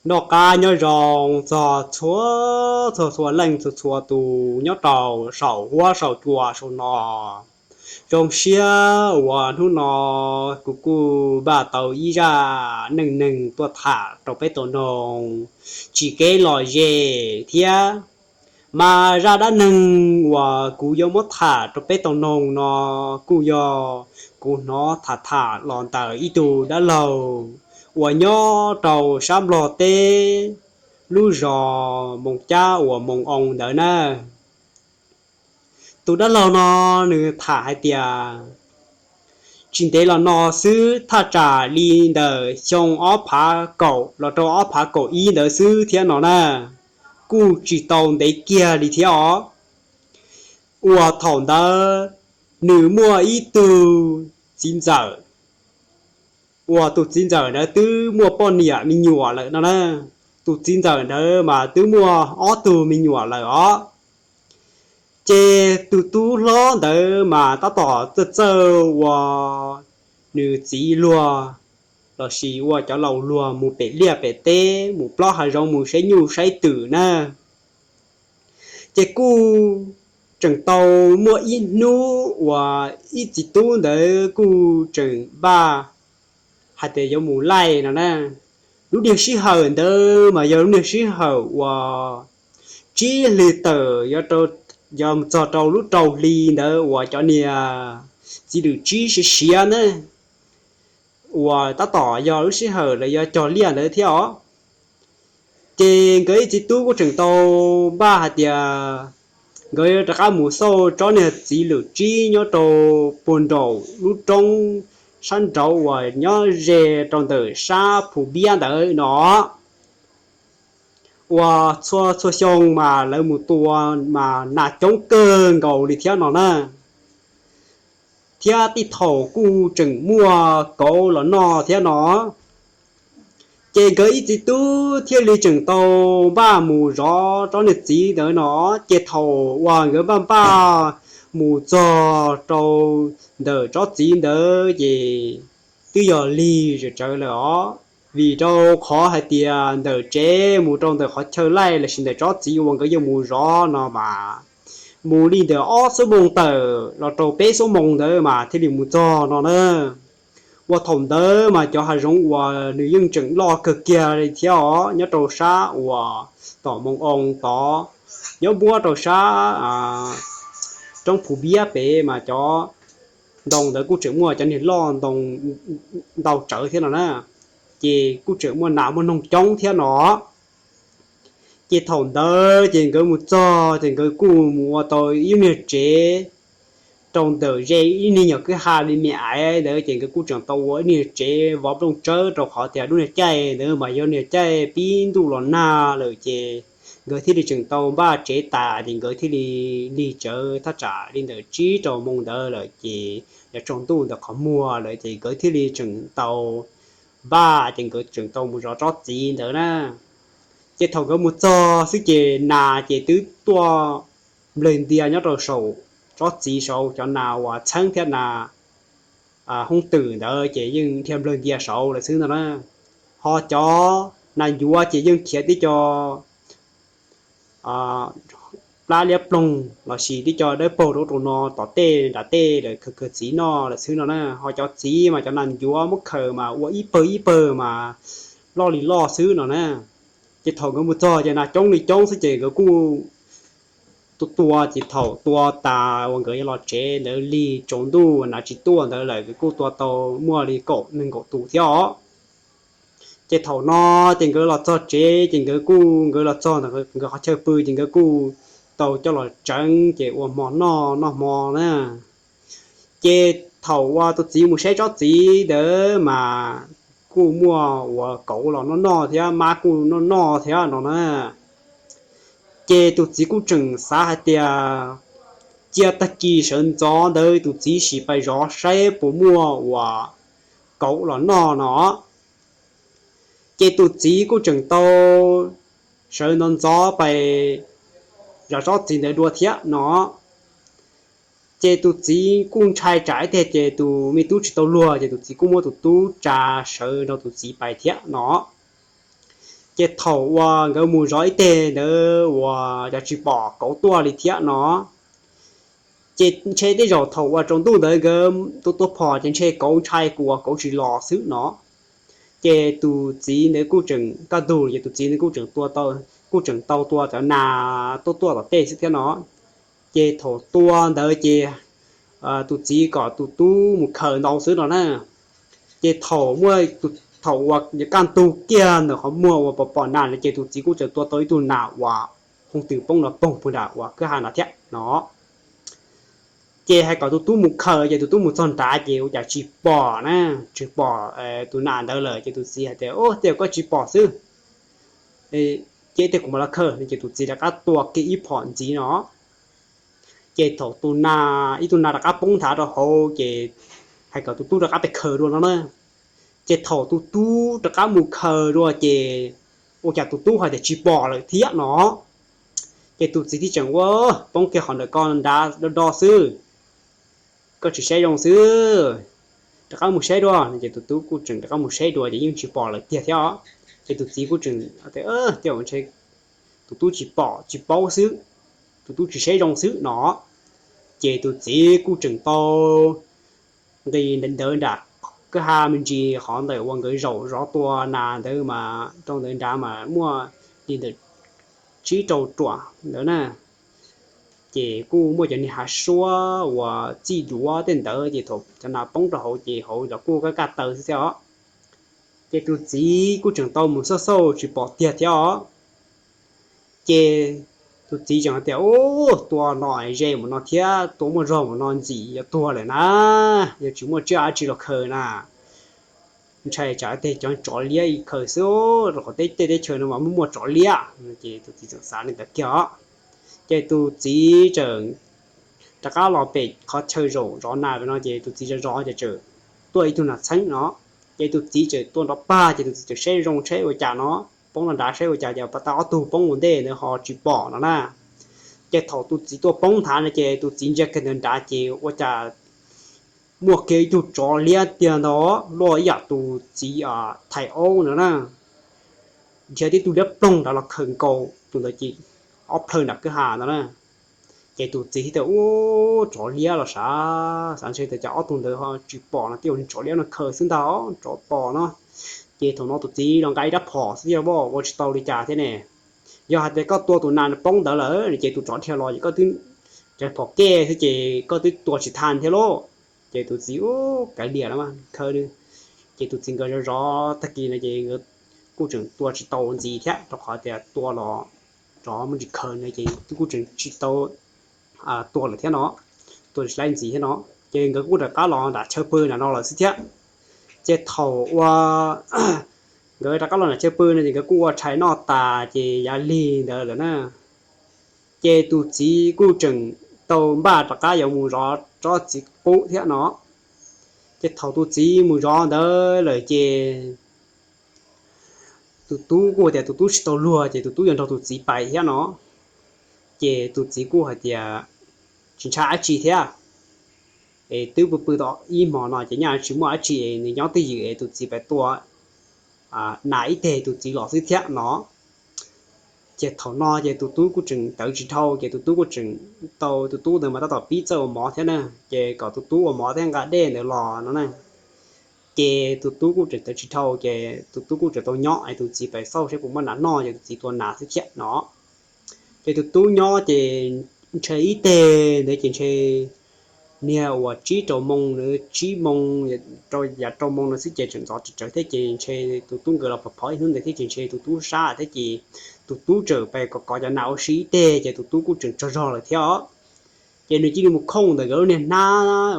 Noj qab nyob zoo txog txhua txhua txhua leej txhua txhua tus nyob rau saum huab saum cua saum no. Zoo siab uas hnub no kuv kuj npaj tau ib zaj neej neeg tuaj tham rau peb tau noog tsis kev lom zem thiab. Mas zaj dab neeg uas kuv yuav muab tham rau peb tau noog no kuj yog kuv hnov tham tham los ntawm ib tug dab laug uas nyob rau sab Nplog teb, lub zos Moos Cab uas Moos Oo ntawd na. Tus dab laug no nws tham hais tias, tsis ntev los no xwb, thaj tsam li ntawm xyoo ob phav kaum los rau ob phav kaum ib ntawd xwb thiab no na, kuj tsis tau ntev kiag li thiab os, uas thaum ntawd nws muaj ib tug txiv ntxawm, uas tus txiv ntxawm ntawd twb muaj poj niam me nyuam lawm no na. Tus txiv ntxawm ntawd mas twb muaj ob tug me nyuam lawm os. Ces tus tub hlob ntawd mas tab tom txawj txawj ua nws txiv luag lossis ua cov laus luag mus pem liaj pem teb, mus plob hav zoov, mus saib nyuj saib twm na. Ces kuj tseem tau muaj ib hnub uas ib txiv tub ntawd kuj tseem npaj hais tias yuav mus laij no na. Lub niag sij hawm ntawd mas yog lub niag sij hawm uas tsib hlis tawm yuav txog rau lub rau hli ntawd uas cov niag txiv lwm tsib siav siav na, uas tab tom yog lub sij hawm lawv yuav cog liaj ntawd thiab os. Ces nkawd ib txiv tub kuj tseem tau npaj hais tias nkawd yuav rov qab mus xauj tsob niag txiv lwm tsib nyob rau puag nraum lub roob sab nraud uas nyob ze rau ntawm sab Phu Npiab ntawd no. Uas txhua txhua xyoo mas lawv mus tua mas nas coob kawg nkaus li thiab no na, thiab tej thaum kuj tseem muaj kauv los noj thiab no. Ces nkawd ib txiv tub thiaj li tseem tau npaj mus zov tsob niag txiv ntawd no. Ces thaum uas nkawd npaj npaj mus txog rau ntawm tsob txiv ntawd ces twb yog lig zam tsawv lawm os, vim rau qhov hais tias ntawm tsev mus rau ntawm qhov chaw laij lossis ntawm tsob txiv uas nkawd yuav mus zov no mas mus li ntawm ob xuab moos tawm los rau peb xuab moos ntawd mas thiaj li mus txog no na. Uas thaum ntawd mas cov hav zoov uas nws yeej tseem loj kawg kiag li thiab os, nyob rau sab uas tom Moos Oo tod, nyob muab rau sab roob Phu Npiab pem mas cov ntoo ntawd kuj tseem muaj cov niag loj ntoo ntau tsawv thiab no na, ces kuj tseem muaj nas muaj noog coob thiab no. Ces thaum ntawd ces nkawd mus txog ces nkawd kuj mus ua tau ib lub niag tsev rau ntawm ze ib niag nyuag kwj ha li me aiv ntawd ces nkawd kuj tseem tau ua ib niag tsev vov nplooj tsawb rau qhov tias lub niag caij ntawd mas yog niag caij pib ntuj los nag lawm ces nkawd thiaj li tseem tau npaj tsev tas ces nkawd thiaj li lig tsawv thaj tsam li ntawm tsib rau moos ntawd lawm ces yuav tsaus ntuj ntawm qhov muag lawm ces nkawd thiaj li tseem tau npaj ces nkawd tseem tau mus zov tsob txiv ntawd na. Ces thaum nkawd mus txog xwb ces nas ces twb tuaj nplawg ntia nyob rau saum tsob txiv saud, cov nas uas txheeb thiab nas hoob twm ntawd ces yeej dhia nplawg ntia saud lawm xwb no na. Ho cov nas ncuav ces yeej khiav tib co plab liab ploog lossis tib co dawb paug rau ub rau no tom tej nram tej lawm khaws khaws txiv noj lawm xwb no na. Ho cov txiv mas cov nas ncuav muab khaws mas ua ib pawg ib pawg mas loj li loj xwb no na. Ces thaum nkawd mus txog ces nas coob li coob xwb ces nkawd kuj tua tua ces thaum tua tas uas nkawd yuav los tsev ntawd lig tsaus ntuj nas tsis tuaj ntawd lawm nkawd kuj tua tau muaj li kaum nees nkaum tus thiab os. Ces thaum no ces nkawd los txog tsev ces nkawd kuj, nkawd los txog ntawm nkawd qhov chaw pw ces nkawd kuj tau coj los tseev ces ua hmo noj, noj hmo na. Ces thaum uas tus txiv mus saib tsob txiv ntawd mas kuj muaj uas kauv los noj noj thiab mab kuj noj noj thiab no na. Ces tus txiv kuj tseem xav hais tias cia tag kis sawv ntxov ntawd tus txiv sim pais zov saib puas muaj uas kauv los noj no. Ces tus txiv kuj tseem tau sawv ntxov ntxov pais zov tsob txiv ntawd dua thiab no. Ces tus txiv kuj ntshai tsam ib teg ces tus me tub tsis tau luag ces tus txiv kuj muab tus tub tsa sawv nrog tus txiv pais thiab no. Ces thaum uas nkawd mus zov ib teg ntawd uas cov tsis pom kauv tuaj li thiab no, ces ntshe tej zaum thaum uas tsaus ntuj ntawd nkawd tua tua phom ces ntshe kauv ntshai kuv uas kauv tsis los xwb no. Ces tus txiv ntawd kuj tseem kaj ntug, ces tus txiv ntawd kuj tseem tua tau, kuj tseem tau tua cov nas tuaj tuaj tom tej xwb thiab no. Ces thaum tua ntawd ces tus txiv kom tus tub mus khaws ntau xwb no na. Ces thaum muaj, thaum uas kaj ntug kiag ntawm qhov muag uas pom pom nas no ces tus txiv kuj tseem tua tau ib tug nas uas hoob twm poob no poog puag nram uas kwj ha no thiab no. Ces hais kom tus tub mus khaws, ces tus tub mus txog nrad ces ua cas tsis pom na, tsis pom tus nas ntawd lawm. Ces tus txiv hais tias, Ua, tej zaum koj tsis pom xwb, ces tej kuv mam los khaws no. Ces tus txiv rov qab tua kiag ib phom ntxiv no. Ces thaum tus nas, ib tug nas rov qab poob nthav rau hauv, ces hais kom tus tub rov qab pem khaws dua no na. Ces thaum tus tub rov qab mus khaws dua ces ua cas tus tub hais tias tsis pom lawm thiab no. Ces tus txiv thiaj tseem ua, Poob kiag qhov ntawm koj nrad do do xwb, koj tsis saib zoo xwb, rov qab mus saib dua. Ces tus tub kuj tseem rov qab mus saib dua ces yeej tsis pom lawm tiag thiab os. Ces tus txiv kuj tseem tias, Tej zaum ntshe tus tub tsis pom tsis paub xwb, tus tub tsis saib zoo xwb no. Ces tus txiv kuj tseem tau nqis ntawd nram kwj ha me ntsis qhov ntawm uas nkawd zaum zov tua nas ntawd mas rau ntawd nrad mas muaj li ntawm tsib rau ruam ntawd na. Ces kuj muaj cov niag hav suab uas txij duav tej ntawd, ces thaum cov nas poob rau hauv ces hauv los kuj kaj kaj taw xwb thiab os. Ces tus txiv kuj tseem tau mus xauj xauj tsis pom tiag thiab os. Ces tus txiv tseem hais tias, Ub, tua no ze mus no thiab, tua muaj zog mus no ntxim yuav tuag lawm na, yog tsis muaj tsiaj dab tsi los khaws na. Ntshai tsam tej cov tsov liab khaws xwb, rau qhov tej teb chaws no mas muaj muaj tsov liab. Ces tus txiv tseem xav li ntawd kiag os. Ces tus txiv tseem rov qab los pem qhov chaw zaum zov nas no, ces tus txiv zov zov ces tseem tuaj ib tug nas txheeb no. Ces tus txiv tseem tua nrov pag, ces tus txiv tseem saib zoo saib ua cas no, poob nrad saib ua cas, ces pas tau ob tug poob ua ntej ntawd ho tsis pom no na. Ces thaum tus txiv tua poob nthav no ces tus txiv ntsia kiag ntawd nrad ces ua cas muaj kiag ib tug tsov liab tiag ntag, luaj ib yam tus txiv thais aub no na. Nrhiav tib tug liab ploog nrad los khaws nkaus tus ntawd ces ob plhaw nram kwj ha ntawd na. Ces tus txiv thiaj tias, Ub, tsov liab los sav, xav ntshe tias cas ob tug ntawd ho tsis pom no, tej zaum tsov liab no khaws xwb ntag, tsov pom no. Ces thaum no tus txiv los nqa ib rab phom xwb thiab, ua tsis tau li cas thiab ne. Yog hais tias koj tua tus nas poob ntawd lawm ces tus tsov dhia los ces koj twb, cov phom kej xwb ces koj twb tua tsis tau thiab lauj. Ces tus txiv, Ub, kav liam los mas khaws. Ces tus txiv nkawd zov zov tag kis no ces nkawd kuj tseem tua tsis tau ntxiv thiab, rau qhov tias tua los tsov muaj ntsis khaws no ces twb kuj tseem tsis tau tua lawm thiab no, tua tsis laib ntxiv thiab no. Ces nkawd kuj rov qab los nram chaw pw nram no lawm xwb thiab. Ces thaum uas nkawd rov qab los nram chaw pw no ces nkawd kuj ua tshais noj tas ces yav lig ntawd lawm na. Ces tus txiv kuj tseem tau npaj rov qab yuav mus zov tsob txiv qub thiab no. Ces thaum tus txiv mus zov ntawd lawm ces tus tub kuj tias tus tub tsis tau luag ces tus tub yuav nrog tus txiv pais thiab no. Ces tus txiv kuj hais tias, Tsis ntshai dab tsi thiab, es twb pw pw tau ib hmos no ces nyaj tsis muaj dab tsi es nws nyob twj ywm es tus txiv pais tua nas ib teg tus txiv los xwb thiab no. Ces thaum no ces tus tub kuj tseem tawv tsis dhau, ces tus tub kuj tseem tau, tus tub ntawd mas tab tom pib txawj ua mov thiab na, ces kom tus tub ua mov thiab nqa dej ntawd los no na. Ces tus tub kuj tseem tawv tsis dhau, ces tus tub kuj tseem tau nyob es tus txiv pais xauj saib puas muaj nas noj, ces tus txiv tua nas xwb thiab no. Ces tus tub nyob ces ntshe ib teg ntawd ces ntshe niag uas tsib rau moos, tsib moos, rau yav rau moos no xwb ces tseem ntxov tsawv thiab ces ntshe tus tub nkawd los phov phov ib hnub ntawd thiab ces ntshe tus tub sab thiab ces tus tub tseem pais kov kov cov nas ua si ib teg ces tus tub kuj tseem tsaug zog lawm thiab. Ces nws cia li mus khooj ntawm nkawd lub niag hnab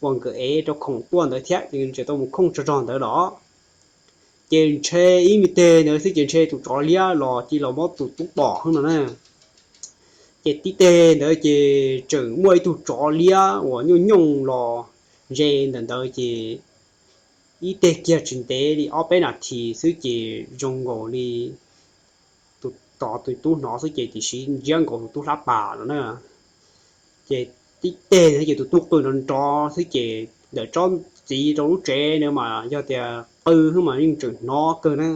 uas nkawd ev rau khoom tuaj ntawd thiab ces nws tseem tau mus khooj tsaug zog ntawd los. Ces ntshe ib me teg ntawd xwb ces ntshe tus tsov liab los cia li los muab tus tub pom no na. Ces tib teg ntawd ces tseem muaj ib tug tsov liab uas nyooj nyooj los ze ntawm ntawd ces ib teg kiag tsis ntev li ob peb nas this xwb ces zoo nkaus li tus, tus tub hnov xwb ces tiam sis ntsiab nkaus tus tub hlab pas no na. Ces tib teg ntawd ces tus tub qw nrov nrov xwb ces ntawm tsob txiv rau lub tsev na mas yog tias qw xwb mas yeej tseem hnov kawg na.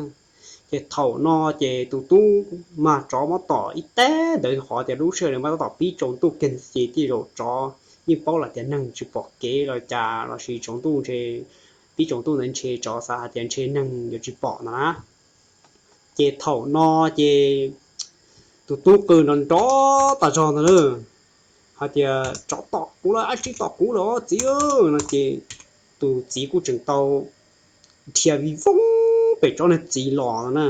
Ces thaum no ces tus tub mag tsov muab tom ib tag ntawd, qhov tias lub sij hawm no mas tab tom pib tsaus ntuj kiag ces tej zaum tsov yeej paub lawm tias neeg tsis pom kev los cas los sis tsaus ntuj ntshe, pib tsaus ntuj ntawd ntshe tsov xav hais tias ntshe neeg yuav tsis pom no na. Ces thaum no ces tus tub qw nrov nrov tas zog ntag na, hais tias tsov tom kuv lawm, dab tsi tom kuv lawm txiv no ces tus txiv kuj tseem tau dhia vij voog pem tsob niag txiv los no na.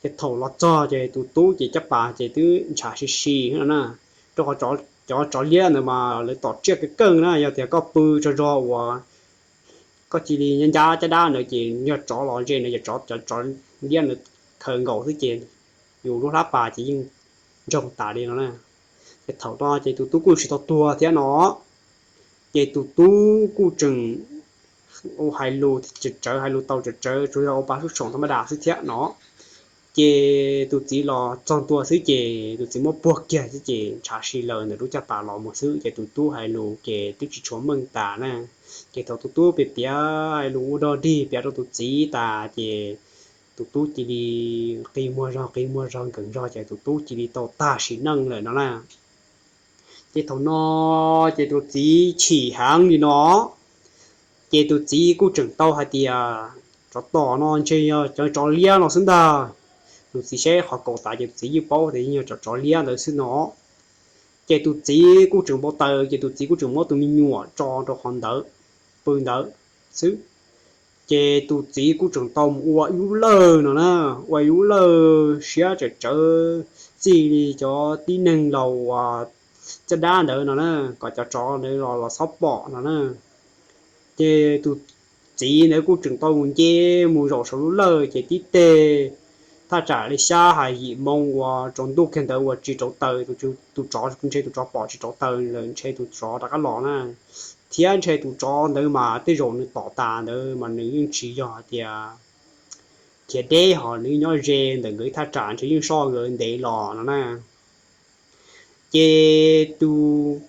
Ces thaum los txog ces tus tub ces caj pas ces twb ntshav si si no na, rau qhov cov tsov liab ntawd mas lawv tom tsiaj kawg kawg na, yog tias koj pw tsaug zog uas koj cia li ncab caj dab ntawd ces yog tsov los ze no ces cov tsov liab ntawd khaws nkaus xwb ces yus lub hlab pas ces yeej ntsoog tas li no na. Ces thaum no ces tus tub kuj tsis tau tuag thiab no, ces tus tub kuj tseem hais lus tsawv tsawv, hais lus tau tsawv tsawv, tsuas yog ua pa sub soom thaj mab das xwb thiab no. Ces tus txiv los txog ntua xwb ces tus txiv muab puag kiag xwb ces ntshav si lawm ntawm lub caj pas los mus xwb ces tus tub hais lus ces twb tsis tshua meej tas na. Ces thaum tus tub piav piav hais lus ua dog dig piav rau tus txiv tas ces tus tub cia li qi muag zog qi muag zog nkees zog ces tus tub cia li tau tag sim neej lawm no na. Ces thaum no ces tus txiv chim heev li no, ces tus txiv kuj tseem tau hais tias tsov tom no ntshe yog cov tsov liab no xwb ntag. Tus txiv saib qhov kaus tas ces tus txiv yeej paub tias yeej yog cov tsov liab ntawd xwb no. Ces tus txiv kuj tseem npau taws ces tus txiv kuj tseem muab tus me nyuam tso rau qhov ntawd, pw ntawd xwb. Ces tus txiv kuj tseem tau mus ua ib lub lawj no na, ua ib lub lawj siab tsawv tsawv, txij li cov tib neeg laus uas caj dab ntawd no na, kom cov tsov ntawd los los txhob pom no na. Ces tus txiv ntawd kuj tseem tau mus nce mus zaum saum lub lawj ces tib teg thaj tsam li xya hais yim moo uas tsaus ntuj kiag ntawd uas tsis rauv taws, tus tsov ntshe tus tsov pom tsis rauv taws lawm ntshe tus tsov rov qab los na. Thiab ntshe tus tsov ntawd mas tej zaum nws tom tas ntawd mas nws yeej tsis yog hais tias khiav deb, ho nws nyob ze ntawm nkawd ib thaj tsam ntshe yeej soj nkawd ntev los no na. Ces tus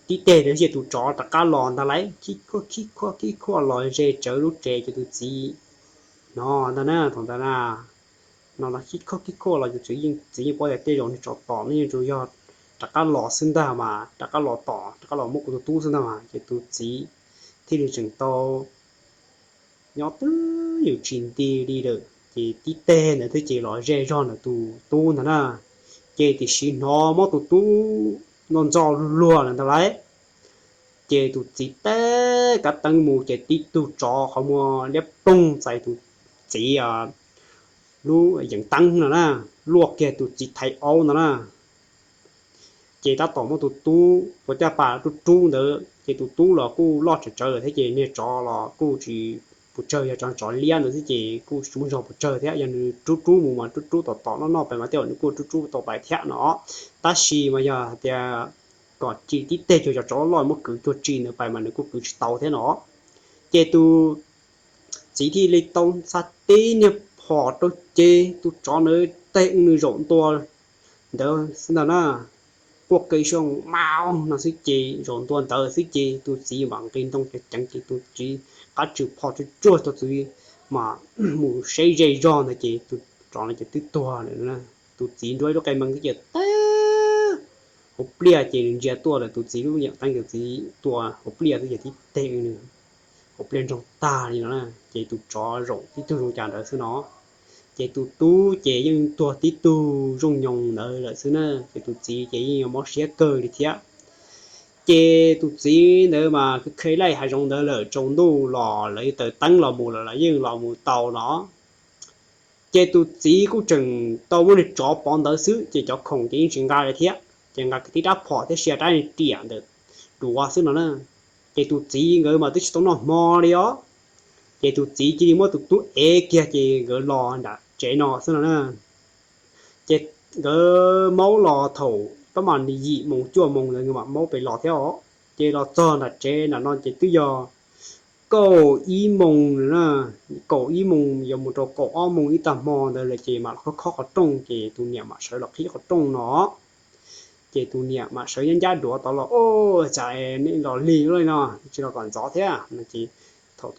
tib teg ntawd ces tus tsov rov qab los ntag lauj, khib khuaj khib khuaj khib khuaj los ze tsawv lub tsev ces tus txiv no ntag na, thaum ntawd na, no khib khuaj khib khuaj los ces txiv yeej paub tias tej zaum niag tsov tom no yeej tsuas yog rov qab los xwb ntag mas, rov qab los tom rov qab los muab kuv tus tub xwb ntag mas, ces tus txiv thiaj li tseem tau nyob twb ywm tsis nti li lawm ces tib teg ntawd thiaj ces los ze zog ntawm tus tub ntag na. Ces tiam sis hnov muab tus tub ntxo ntxo luag luag lawm ntag lauj. Ces tus txiv teb kav teeb mus ces tib tug tsov qhov muag liab ploog txais tus txiv lub yeev teeb no na, luaj kiag tus txiv thaiv aub no na. Ces tab tom muab tus tub ua caj pas rub rub ntawd ces tus tub los kuj loj tsawv tsawv lawm thiab ces niag tsov los kuj tsis pes tsawg, yog tsov liab ntawd xwb ces kuj tsis muaj zog pes tsawg thiab, yog nws rub rub mus mas rub rub tom tom noj noj pais mas tej zaum nws kuj rub rub tau pais thiab no. Tab sis mas yog hais tias kom cia tib teg cuag cov tsov loj muab kwv cuag tsi ntawd pais mas nws kuj kwv tsis tau thiab no. Ces tus txiv thiaj li tau xa tib niag phom rau ces tus tsov ntawd teg nws zaum ntua ntawd xwb ntag na. Quaj qw xyoo mau no xwb ces zaum ntua ntawd xwb ces tus txiv mam nqis ntoo ceev ceev ces tus txiv qab tsw phom tsuag tsuag, tus txiv mas mus saib ze zog ntawd ces tus tsov no ces twb tuag lawm. Tus txiv nruab ib lub qe mees twb cia teb hauv pliaj ces nws ntsia tuaj lawm, tus txiv lub yeem teeb tus txiv tua hauv pliaj twb cia tib teg nws hauv pliaj ntsoog tag li no na. Ces tus tsov zaum tib tug zoo cas ntawd xwb no. Ces tus tub ces yeej tuag tib tug zoo nyoos ntawd lawm xwb na, ces tus txiv ces yeej yuav mob siab kawg li thiab. Ces tus txiv ntawd mas kheev laij hav zoov ntawd lawm, tsaus ntuj los lawv taws teeb los mus lawm los yeej los mus tau no. Ces tus txiv kuj tseem tau muab niag tsov pov ntawd xwb ces cov khoom ces yeej tsis nqa li thiab, ces nqa tib rab phom thiab sia rab riam ntawm duav xwb no na. Ces tus txiv nkawd mas twb tsis tau noj hmo li os. Ces tus txiv cia li muab tus tub ev kiag ces nkawd los nram tsev no xwb no na. Ces nkawd maub los thaum pab mam li yim moos cuaj moos ntawd nkawd mam maub pem los thiab os. Ces los txog nram tsev nram no ces twb yog kaum ib moos na, kaum ib moos yuav mus rau kaum ob moos ib tag hmo ntawd lawm ces mam los khob khob qhov rooj ces tus niam mam sawv los qhib qhov rooj no. Ces tus niam mam sawv nyob ncab duav tod los, Ua cas nej los lig li no, tsis los kom ntxov thiab no ces Thaum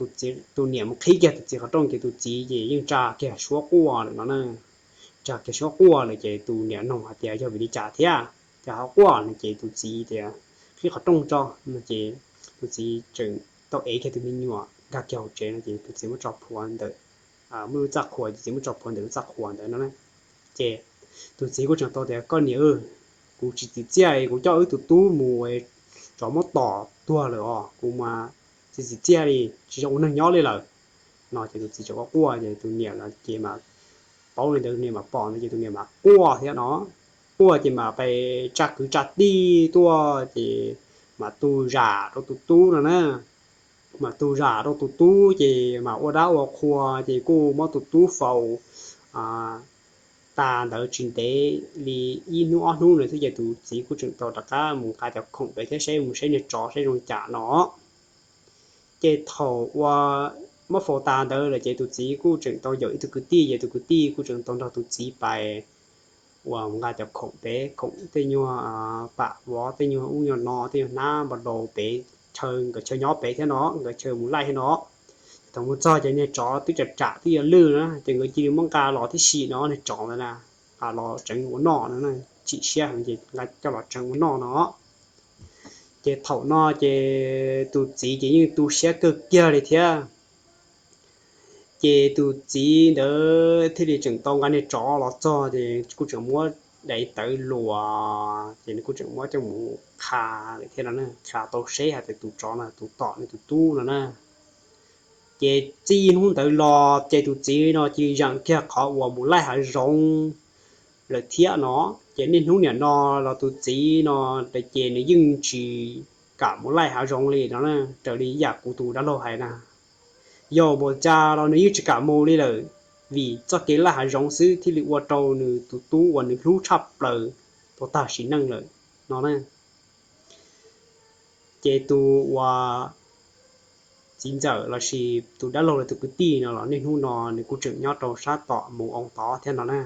tus niam mus qhib kiag tus txiv qhov rooj ces tus txiv ces yeej tsa kiag suab quaj lawm no na. Tsa kiag suab quaj lawm ces tus niam nug hais tias yog vim li cas thiab, cas ho quaj no ces tus txiv tias qhib qhov rooj tso no ces tus txiv tseem tau ev kiag tus me nyuam nkag kiag hauv tsev no ces tus txiv muab tso plhuav ntawm, muab lub txaj qhua, tus txiv muab tso plhuav ntawm lub txaj qhua ntawd no na. Ces tus txiv kuj tseem tau tias koj niam, kuv tsis txiv txiaj, kuv coj wb tus tub mus tsov muab tom tuag lawm os, kuv mas tsis txiv txiaj li, tsis zoo ua neeg nyob li lawm no ces tus txiv tseem quaj quaj ces tus niam los ces mas paub li ntawd, tus niam mas pom ntawd ces tus niam mas quaj thiab no. Quaj ces mas pes tsa kwv tsa tij tuaj ces mas tu zam rau tus tub no na. Mas tu zam rau tus tub ces mas ua dab ua qhua ces kuj muab tus tub faus tas ntawd tsis ntev li ib hnub ob hnub no xwb ces tus txiv kuj tseem tau rov qab mus nqa cov khoom pem thiab saib mus saib niag tsov saib zoo cas no. Ces thaum uas muab faus tas ntawd lawm ces tus txiv kuj tseem tau yaum ib tug kwv tij, ces tus kwv tij kuj tseem tau nrog tus txiv pais uas nqa cov khoom pem, khoom tej nyuag pam vov, tej nyuag ub nyuag no, tej nyuag hnab npau daus pem chaw, nkawd chaw nyob pem thiab no, nkawd chaw mus laij thiab no. Thaum mus txog ces niag tsov twb tsam tsam twb yuav lwj na ces nkawd cia li muab nqa los tib si no, niag tsov ntawd na, nqa los tseev ua noj no, chim siab heev ces nqa coj los tseev ua noj no. Ces thaum no ces tus txiv ces yeej tu siab kawg kiag li thiab. Ces tus txiv ntawd thiaj li tseem tau nqa niag tsov los txog ces kuj tseem muab daim tawv luas ces nws kuj tseem muab coj mus qha lawm thiab no, qha tau seb hais tias tus tsov no tus tom nws tus tub no na. Ces txij hnub ntawd los ces tus txiv no cia li zam kiag qhov uas mus laij hav zoov lawm thiab no. Ces niaj hnub niam no los tus txiv no ces nws yeej tsis kam mus laij hav zoov li no, raws li yam kuv tus dab laug hais na. Yog mus cas los nws yeej tsis kam mus li lawm, vim txoj kev laij hav zoov xwb thiaj li ua rau nws tus tub uas nws hlub tshaj plaws tau tag sim neej lawm no na. Ces tus uas txiv ntxawm lossis tus dab laug los tus kwv tij no los niaj hnub no nws kuj tseem nyob rau sab tom mus oo tod thiab no na.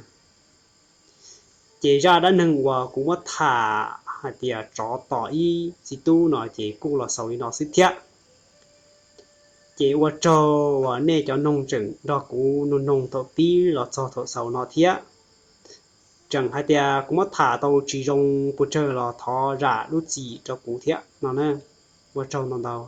Ces zaj dab neeg uas kuv muab tham hais tias tsov tom ib txiv tub no ces kuj los xaus li no xwb thiab. Ces ua tsaug uas nej cov noog tseem nrog kuv noog noog thaum pib los txog thaum xaus no thiab. Tseem hais tias kuv muab tham tau tsis zoo puas tsawg los thov zam lub txim rau kuv thiab no na. Ua tsaug ntau ntau.